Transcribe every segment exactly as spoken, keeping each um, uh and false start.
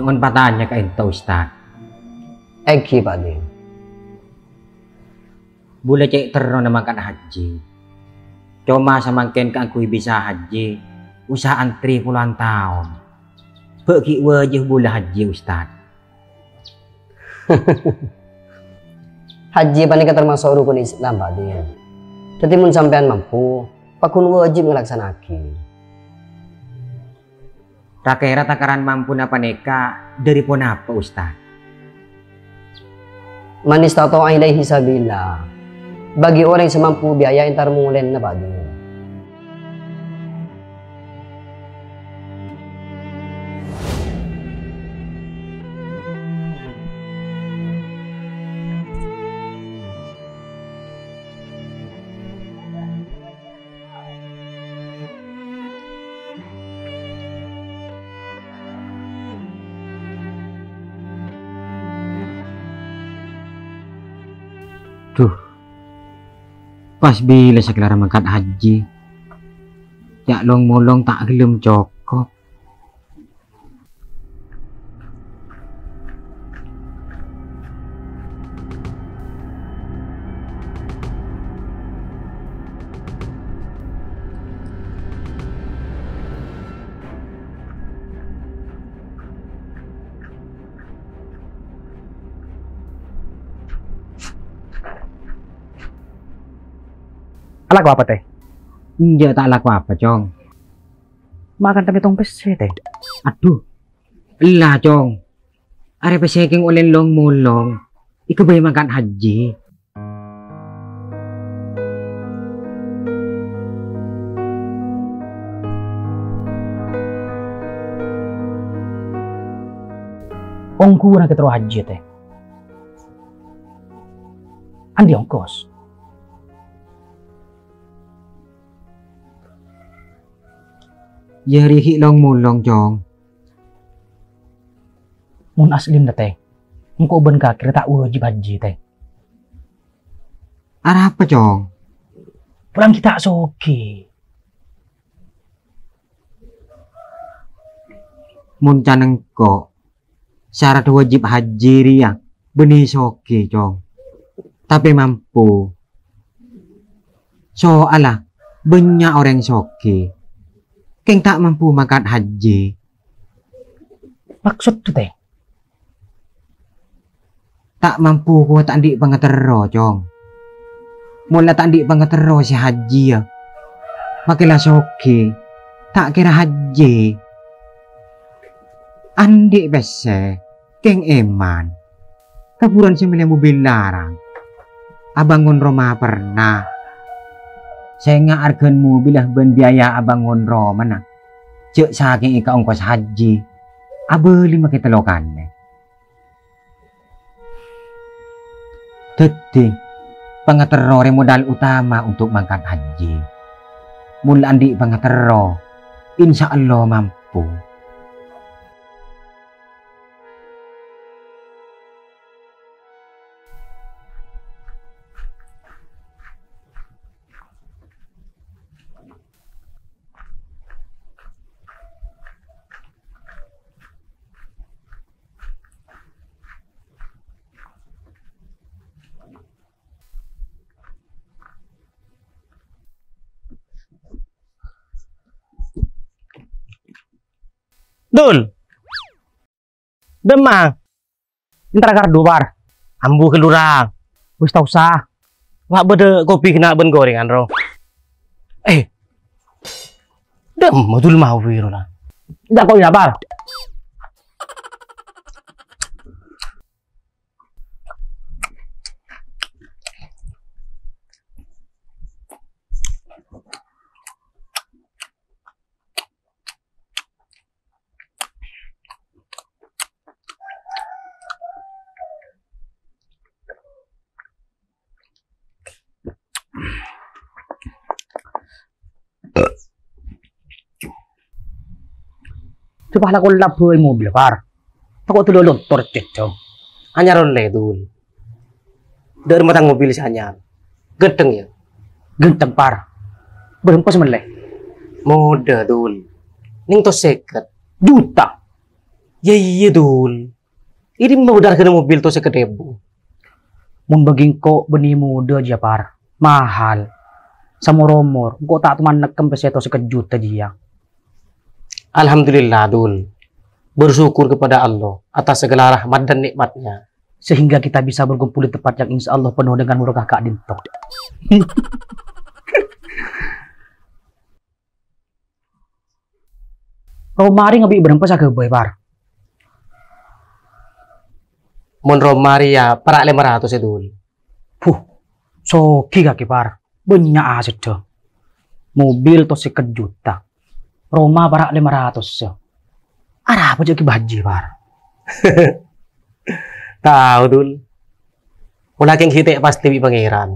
Mon patanya ka'dinto, Ustad. Èngghi, Pak Din. Bulâ cè' terrona mangkat haji. Coma samangkèn kaangghuy bisa haji, osa antrè polowan taon. Bâ' ghi' wâjib bulâ haji, Ustad. Haji panèka tamaso' rukun Islam, Pak Din. Dhâddhi, mon sampèyan mampu, pagghun wâjib ngalaksana'aghi. Ra-kèra takaran mampuna panèka dhâri ponapa, Ustad? "Man istata'a ilaihi sabila." Bagi orèng sè mampu biaya entar molèna, Pak Din. Dhu, pas bilâ sè kalèra mangkat haji, ya' long-molong ta' ghellem cokop. Alako apa, Tè? Enjâ' ta' alako apa, Cong. Ma' kan tèmètong pèssè, Tè. Adhu. Ella, Cong. Arè pèssè kèng ollè long-molong. Èghâbây mangkat haji. Ongghu nangkè terro haji, Tè. Andi' ongkos. Yâ rèya ghi' long-molong, Cong. Mon aslina, Tè, engko' bân kakè rèya ta' wâjib haji, Tè. Arapa, Cong? Polana ghi' ta' soghi. Mon can engko', sarat wâjib haji rèya bânnè soghi, Cong. Tapè mampu. Soalla bânnya' orèng soghi, kèng ta' mampu mangkat haji. Maksodda, Tè? Ta' mampu kowat ta' andi' pangaterro, Cong. Mon la ta' andi' pangaterro sè hajiyâ, makè la soghi, ta' kèra haji. Andi' pèssè, kèng èman. Kabhuran sè mellè mobil larang. Abângon roma perna. Sènga' arghâna mobilla bân biaya abângon romana. Jhâ' sakèng èkaongkos haji, abâli makè tello kalè. Dhâddhi, pangaterro rèya modal utama untuk mangkat haji. Mon la andi' pangaterro, insyaallah mampu. Dul. Dâ'emma? Entar kardhu, Par. Ambu ghâllu ra. Wis ta' osa. Wa' bâdâ kopi kènè' bân gorèngan, ro. Eh. Dâ'emma Dul mau, ro, la. Entar kok ya, Par. Coba la kolla bhâi mobil, Par. Tako' dulu lontor, cècco. Anyar ollè, Dul. Dâ'remma tang mobil sè anyar. Ghântheng, yâ? Ghântheng, Par. Bârâmpa sè mellè? Modâ, Dul. Nèng tos sèket. Juta. Yâ iyâ, Dul. Ini mau hargana mobil to sèket èbu. Mon bâgi engko' bânnè modâ jiyâ, Par. Mahal. Samor-omor, engko' ta' toman nèkkem pèssè to sèket juta jiyâ. Alhamdulillah, Dul. Bersyukur kepada Allah atas segala rahmat dan nikmatnya. Sehingga kita bisa berkumpul di tempat yang insya Allah penuh dengan barokah ka'dinto. Roma rè ngabi' bârâmpa sagâbâi, Par? Mon roma rèya para' lèma ratos, yâ, Dul. Puh, soghi kakè, Par. Bânnya' aseddhâ. Mobil to sèket juta. Roma para' lèma ratos, yâ. Arapa jhâ' Kè Bâ Haji, Par? Tao, Dul. Pola kèng ghi' ta' pastè bi' Pangèran.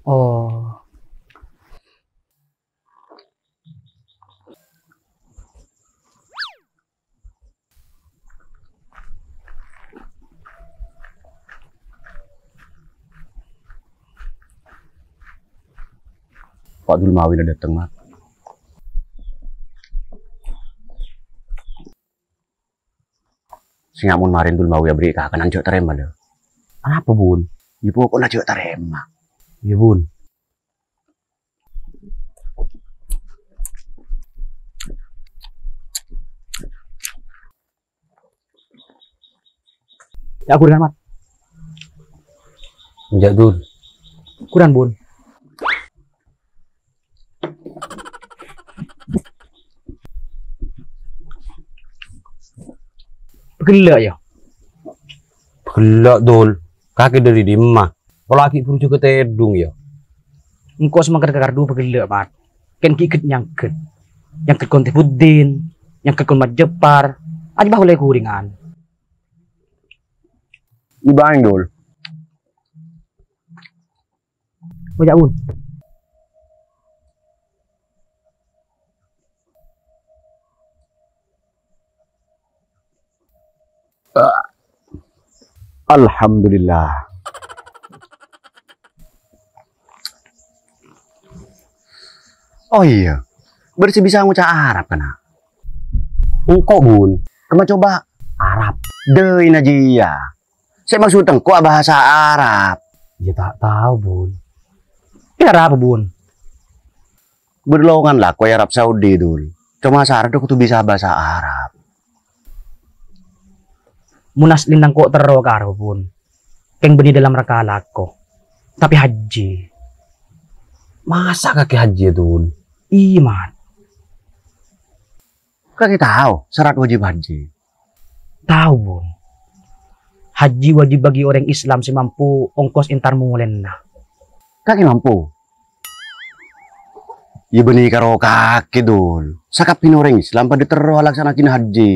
Oh. Pa' Dul Mawi la dâteng, Mat. Sènga' mon marèn Dul Mawi aberri' kakanan jhâ' tarèma, lho. Arapa, Bun? Yâ, poko'na jhâ' tarèma. Iyâ, Bun. Yâ, kurang, Mat. Enjâ', Dul. Kurang, Bun. Pagella', yâ? Pagella', Dul. Kakè dâri dimma? Pola ghi' buru jâgâ tèdung, yâ? Engko' samangkèn ka kardhu pagella', Mat. Kèng ghi' ghet-nyangghât. Nyangghât kon Tèbuddin, nyangghât kon Mat Jepar. Ajâ bâ' ollè ghuringan. Ibang, Dul. Bâjâ, Bun. Alhamdulillah. Oh iyâ, bâdâ sè bisa ngoca' Arab, kana'? Engko', Bun. Kemma coba? Arab. Dâina jiyâ. Sè maksud engko' abhâsa Arab. Yâ ta' tao, Bun. Kèra apa, Bun? Bâdâ lowongan lako è Arab Saudi, Dul. Coma sarat kodhu bisa bhâsa Arab. Mon aslina engko' terro ka Arab, Bun. Kèng bânnè dâlâm rangka lako. Tapè haji. Masa kakè haji, yâ, Dul? Iyâ, Mat. Kakè tao sarat wajib haji? Tao, Bun. Haji wajib bagi orèng Islam sè mampu ongkos entar molèna. Kakè mampu? Yâ bânnè karo kakè, Dul. Sakabbhiyânna orèng Islam padâ terro alaksana'aghi haji.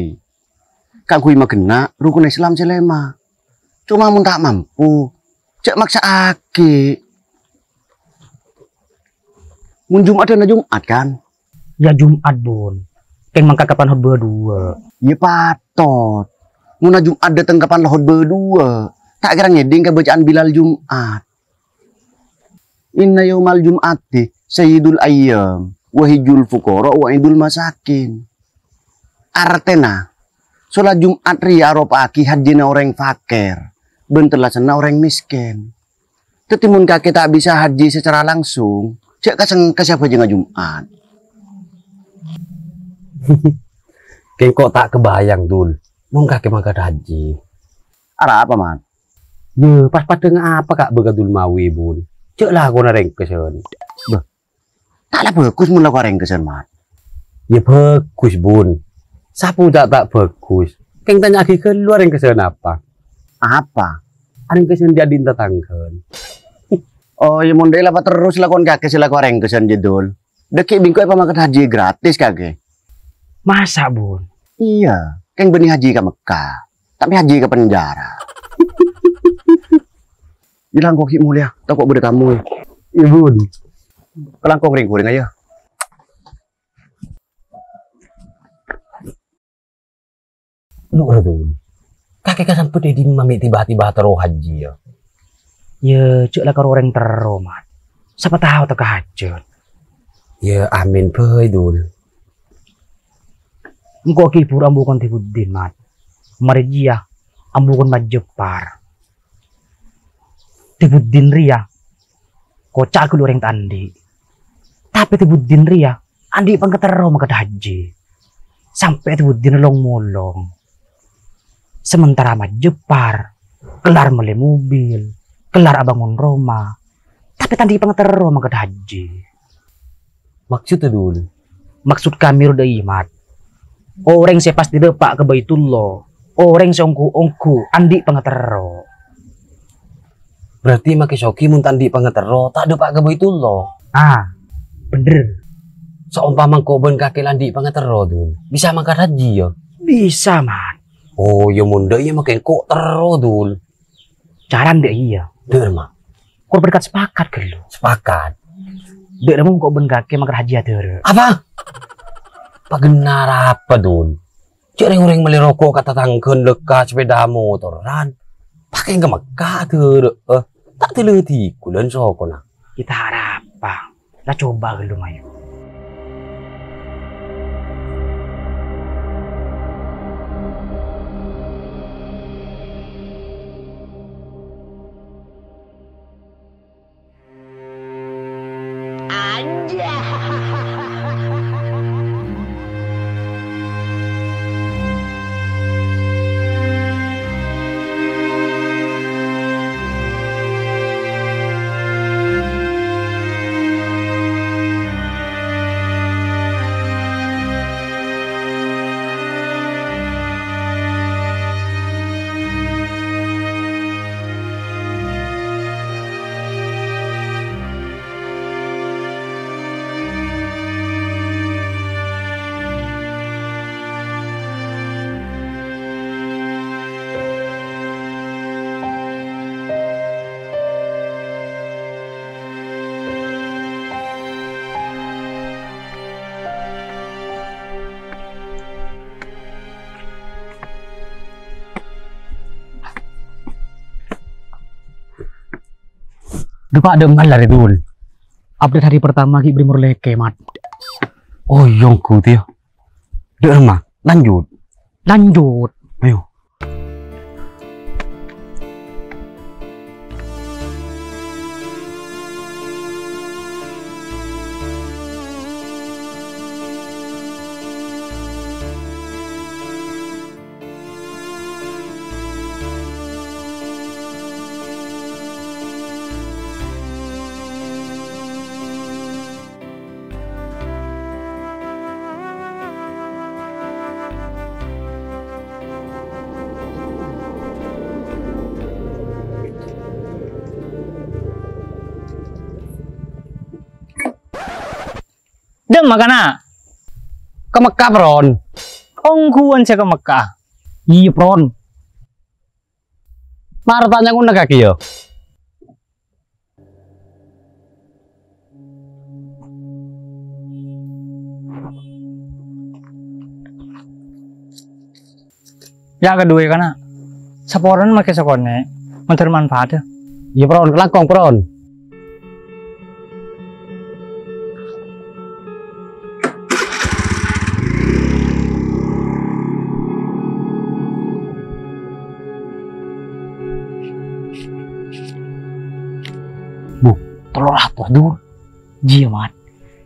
Kaangghuy maghenna' rukun Islam sè lèma'. Coma mon ta' mampu, jhâ' maksa'aghi. Mon Jum'adhânna Jum'at, kan? Yâ Jum'at, Bun. Kèng mangka kapan khotbah duwâ'? Yâ patot. Monna Jum'at dâteng kapan la khotbah duwâ', ta' kèra ngèdhing ka bâcaan Bilal Jum'at. Inna yaumal jum'ati sayyidul ayyam, wa hijjul fuqara wa idul masakin. Artèna, solat Jum'at rèya aropa'aghi hajjina orèng fakèr, bân tellasanna orèng mèskèn. Dâddhi, mon kakè ta' bisa haji sacara langsung, jhâ' ka-sèngka sè abhâjângnga Jum'at. Kèng ko' ta' kabâjâng, Dul, mon kakè mangkat haji. Arapa, Mat? Yâ, pas padâ ngapa ka' bâkal Dul Mawi, Bun? Jhâ' lakona rèngkèsân. Bâh, ta' la bhâghus mon lako arèngkèsân, Mat? Yâ bhâghus, Bun. Sapa ta' ta' bhâghus? Kèng tanya'aghi ghâllu arèngkèsân apa? Apa? Arèngkèsân dhi'-adhi'na tatangghân. Oh, yâ mon dâ' la paterros lakon kakè sè lako arèngkèsân, jhâ' Dul. Dâgghi' bi' engko' èpamangkat haji gratis kakè. Masa, Bun? Iyâ, kèng bânnè haji ka Mekkah. Tapè haji ka penjara. Yâ langkong ghi' molèya, tako' bâdâ tamoy. Iyâ, Bun. Kalangkong rèng-korèngnga, yâ. Lu, Dul. Kakè kasambhât è dimma mè' tiba-tiba terro haji, yâ? Yâ, jhâ' la karo orèng terro, Mat. Sapa tao tèka hajhât. Yâ, amin bhâi, Dul. Engko' ghi' buru ambu kon Tèbuddin, Mat. Marè jiyâ ambu kon Majjepar. Tèbuddin rèya koca' ghâllu orèng ta' andi'. Tapè Tèbuddin rèya andi' pangaterro mangkat hajji. Sampè' Tèbuddin long-molong. Sementara Majjepar kellar mellè mobil, kellar abângon roma, tapè ta' andi' pangaterro mangkat hajji. Maksudda, Dul? Maksud kami rowa dhâ' iyâ, Mat. Orèng sè pastè dâpa' ka Baitullah, orèng sè ongghu-ongghu andi' pangaterro. Berarti makè soghi mon ta' andi' pangaterro, ta' dâpa' ka Baitullah. Ah, bhender. Saompama engko' bân kakè la andi' pangaterro, Dul, bisa mangkat hajji, yâ? Bisa, Mat. Oh, yâ mon dhâ' iyâ makè engko' terro, Dul. Carana dhâ' iyâ. Dhâ' remma? Kor berkat sepakat ghâllu. Sepakat. Dhâ' remma engko' bân kakè mangkat hajji adhârâ. Apa? Paghâna arapa, Dul? Jhâ' rèng-orèng mellè roko' ka tatangghâna lekka sepèda motoran. Pakè ka Mekkah adhârâ, eh. Ta' dâlâ dikulân sokona. Kita arapa? La coba ghâllu, mayu. Dâpa' dâ' emma la rè, Dul. Update hari pertama ghi' bâri' morlè kèmat. Oh, iyâ, ongghu, yâ. Dâ' remma, lanjut. Lanjut. Ayo. Dâ' emma, Kana'? Ka Mekkah, Pron. Ongghuwân sè ka Mekkah? Iyâ, Pron. Mara tanya nguna kakè, yâ. Yâ, kaduwâ, Kana'. Saporana makè sakonè', mandhâr manfaat, yâ. Iyâ, Pron, kalangkong, Pron. Bu, tello ratos, Dul. Jiyâ, Mat.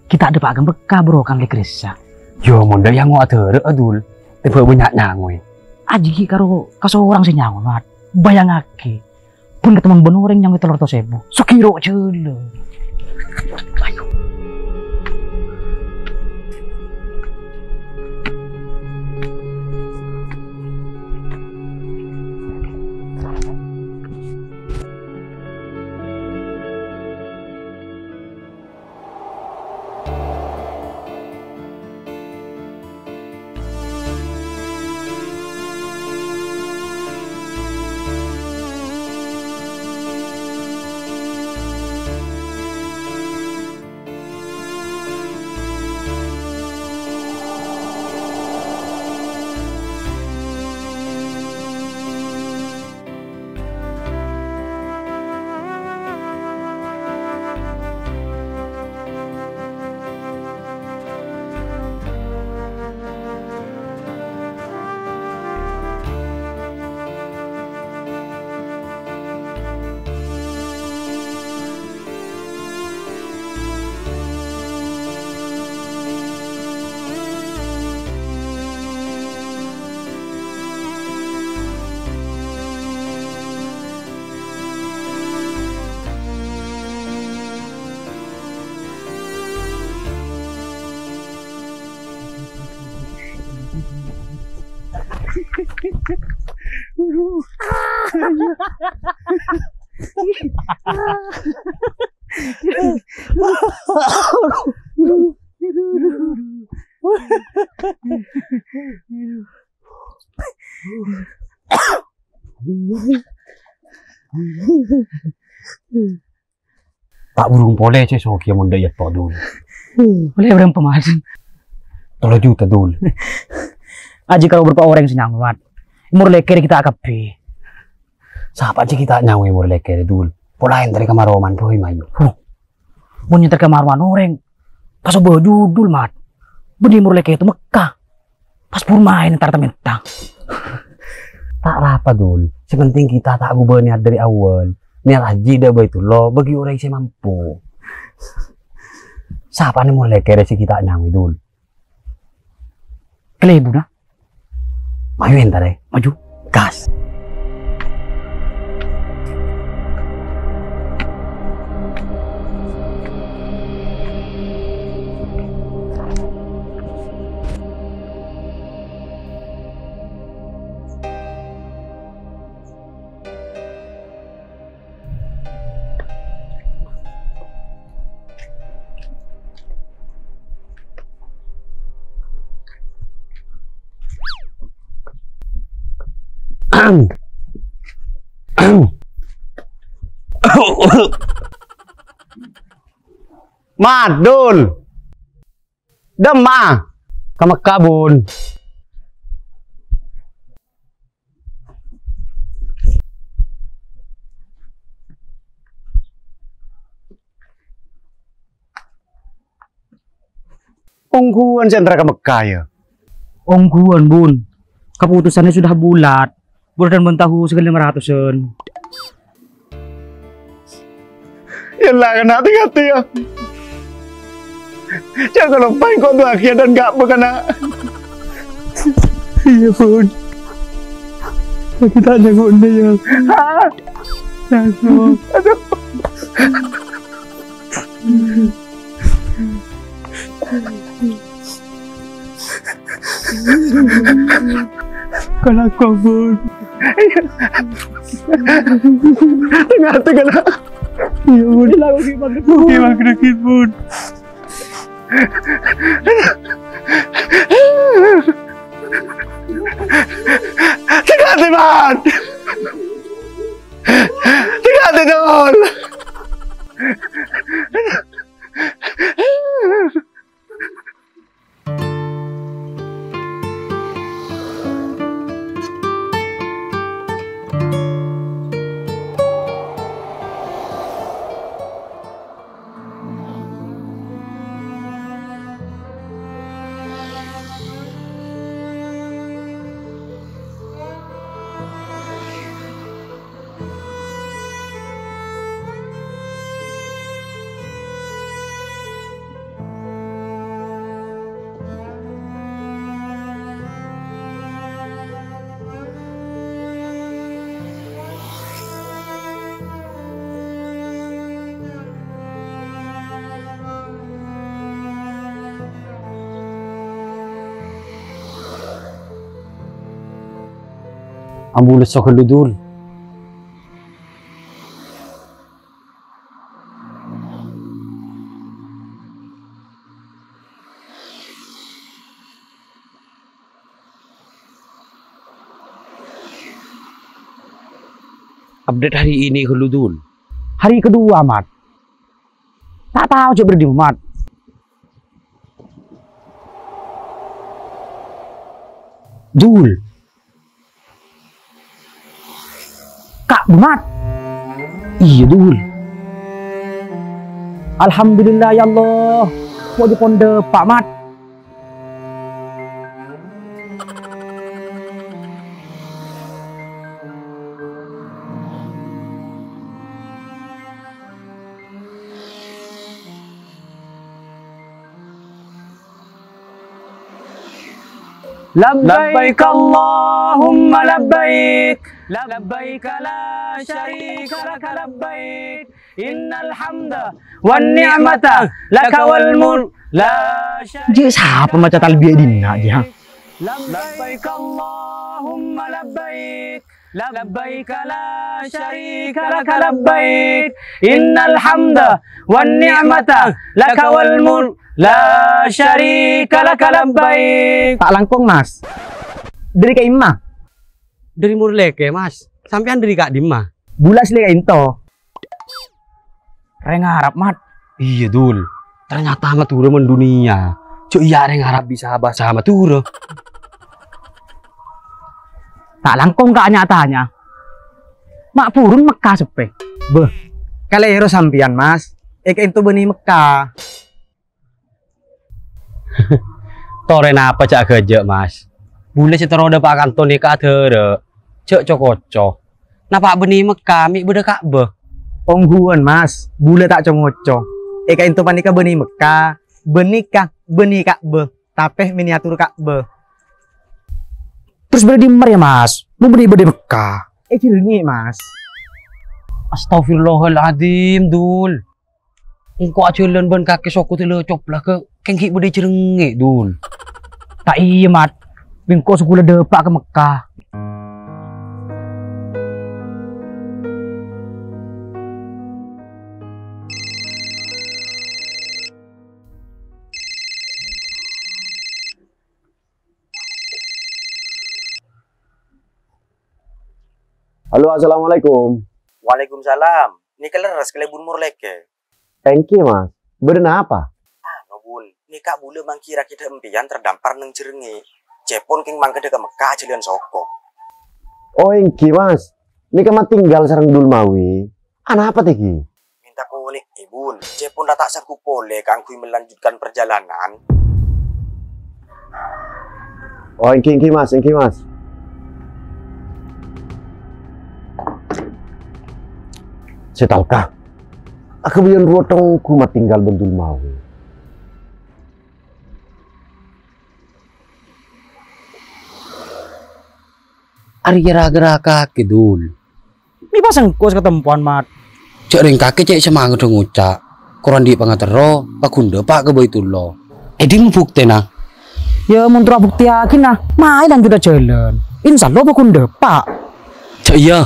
Kita dâpa' ka Mekkah, Bro, kan lè' gressa. Yâ, mon dâ' iyâ ngo' adhârâ, Dul. Tèmbhâ bânnya' nyangowè. Ajiyâ karo kasorang sè nyango, Mat. Bâjângaghi. Bân katemmo bân orèng nyangowè tello ratos èbu. Soghi ro' jhâlân. Ayo. Ta' burung polè sè soghi mon dâ' iyâ, Dul. Polè bârâmpa, Mat? Tello juta, Dul. Ajiyâ karo bârâmpa orèng sè nyaman, Mat. Morlè kèrè kita kabbhi. Sapa jiyâ kita nyaman morlè kèrè, Dul? Pola èntarè ka Maroman, Bro, mayu. Huh. Mon èntarè ka Maroman orèng, pas obâ judul, Mat. Bânnè morlè kèrè to Mekka. Pas pur maèn entar ta' mènta. Ta' arapa, Dul. Sè penting kita ta' ngobâ niat dâri awwal. Niat haji dâ' Baitullah bagi orèng sè mampu. Sapa nè morlè kèrè sè kita nyaman, Dul? Kalèbunna. Mayu èntarè. Maju. Gas. Madul. Dâ'emma'a? Ka Mekka, Bun. Ongghuwân sè entar ka Mekka, yâ? Ongghuwân, Bun. Kaputusanna sudha bulat. Bun, dâ' bân tahu sakalè lèma ratusan. Yâ la, kana', tè-ngatè, yâ. Jhâ' kaloppaè engko' du'aaghi dâ' ghâbây, kana'. Iyâ, Bun. Lagi ta' nyango' ende, yâ. Hah? Nyango'. Aduh. Kana' kobur. Tè-ngatè, kana'. Iyâ, Bun. Oke, Bang Daging, Bun. Tè-ngatè, Bun. Tè-ngatè, Dul. Ambu lesso ghâllu, Dul. Update hari ini ghâllu, Dul. Hari kedua, Mat. Ta' tao jhâ' bârâmma, Mat. Dul. Ka', Mat. Iyâ, Dul. Alhamdulillah, yâ Allah. Kok dipon dâpa', Mat. Labbaik Allahumma labbaik. Labbaik la syarika laka labbaik. Innal hamda wan ni'mata laka wal mulk. La syarika. Jhâ' sapa maca talbiyah è dinna', jhâ', ha? لبيك اللهم لبيك، لبيك لا شريك لك لبيك، إن الحمد والنعمة لك والملك، لا شريك لك لبيك. Ta' langkong, Mas. Dhâri ka'imma? Dhâri Morlèkè, Mas. Sampèyan dhâri ka'dimma? Bulâ asli ka'dinto. Rèng Arab, Mat. Iyâ, Dul. Ternyata Madhurâ mendunia. Jhâ' iyâ rèng Arab bisa bhâsa Madhurâ. Ta' langkong ka' nya-tanya. Ma' burun Mekka seppè. Bâh, kalèro sampèyan, Mas. È ka'dinto bânnè Mekka. Torè napa jhâ' ghâjâ', Mas? Bulâ sè terro dâpa' kanto nèka adhârâ', jhâ' co-koco. Napa' bânnè Mekka mè' bâdâ Ka'bah? Ongghuwân, Mas, bulâ ta' co-ngoco. È ka'dinto panèka bânnè Mekka, bânnè ka-, bânnè Ka'bah, tapè miniatur Ka'bah. Terros bâdâ dimma rèya, Mas? Mon bânnè bâdâ Mekka? È Jhârngè', Mas. Astagfirullahaladzim, Dul. Engko' ajhâlân bân kakè soko tèlè coplaghâ, kèng ghi' bâdâ è Jhârngè', Dul. Ta' iyâ, Mat. Bi' engko' sè ghulâ dâpa' ka Mekka. Halo, assalamualaikum. Waalaikumsalam. Nèka lerres kalèbun Morlèkè? Èngghi, Mas. Bâdâ napa? Anu, Bun, nèka bulâ mangkèra kèdâ' empèyan terdampar neng Jhârngè'. Cèpon kèng mangkèdhâ ka Mekka ajhâlân soko. Oh, èngghi, Mas. Nèka matinggal sareng Dul Mawi. Anapa tèghi? Mènta konè'è, Bun. Cèpon la ta' sanggup polè kaangghuy melanjutkan perjalanan. Oh, èngghi, èngghi, Mas, èngghi, Mas. Sè talka. Aghâbây rowa tonggu matinggal bân Dul Mawi. Arèya ra-ghârâ kakè, Dul. Mè' pas engko' sè katempowan, Mat. Jhâ' rèng kakè cè' semangat ngoca'. Korang andi' pangaterro, paghun dâpa' ka Baitullah. È dimma buktèna? Yâ, mon terro abuktèyaghi, na, mayu lanjut ajhâlân. Insya Allah paghun dâpa'. Jhâ' iyâ,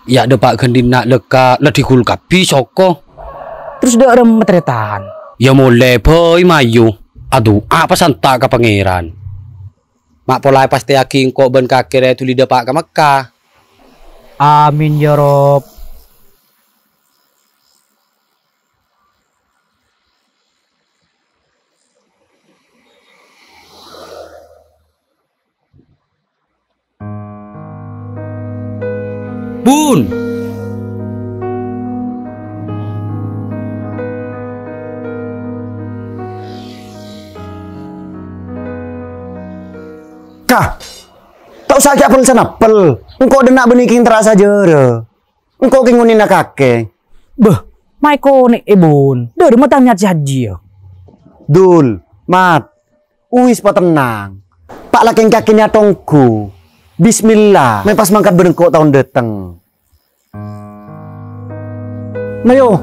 yâ dâpa' ghândhina lekka la dhigul kabbhi soko. Terros dâ' remma tarètan? Yâ molè bhâi mayu. Adu'a pasanta' ka Pangèran. Ma' pola èpastèyaghi engko' bân kakè rè dhuli dâpa' ka Mekka. Amin, ya Rob. Bun! Kah, ta' osa kè apel-sanappel. Engko' dâ' enna' bânnè kèng terra sajârâ. Engko' kèng onèna kakè. Bâh, mayu konè'è, Bun. Dâri matang nyat sè hajjiyâ. Dul, Mat. Uwis patennang. Pa' la kèng kakè nèya tonggu. Bismillah. Mè' pas mangkat bân engko' taon dâteng. Mayu,